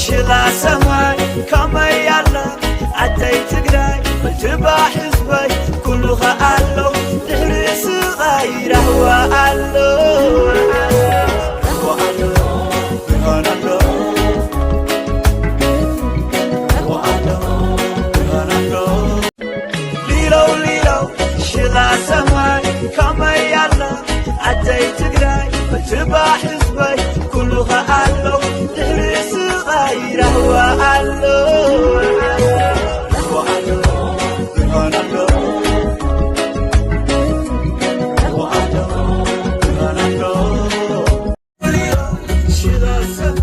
ሽላ ሰማይ ከመይ ኣላ ዓደይ ትግራይ፣ ምትባዕ ህዝበይ ኩሉ ኸኣሎ፣ ድሕሪ ስቓይ ራህዋ ኣሎ። ራህዋ ኣሎ፣ ብርሃን ኣሎ። ራህዋ ኣሎ፣ ብርሃን ኣሎ። ሊለው ሊለው ሽላ ሰማይ ከመይ ኣላ ዓደይ ትግራይ፣ ምትባዕ ህዝበይ ኩሉ ኸኣሎ፣ ድሕሪ ስቓይ ራህዋ ኣሎ። ራህዋ ኣሎ፣ ብርሃን ኣሎ። ራህዋ ኣሎ፣ ብርሃን ኣሎ። ሽላ ሰማይ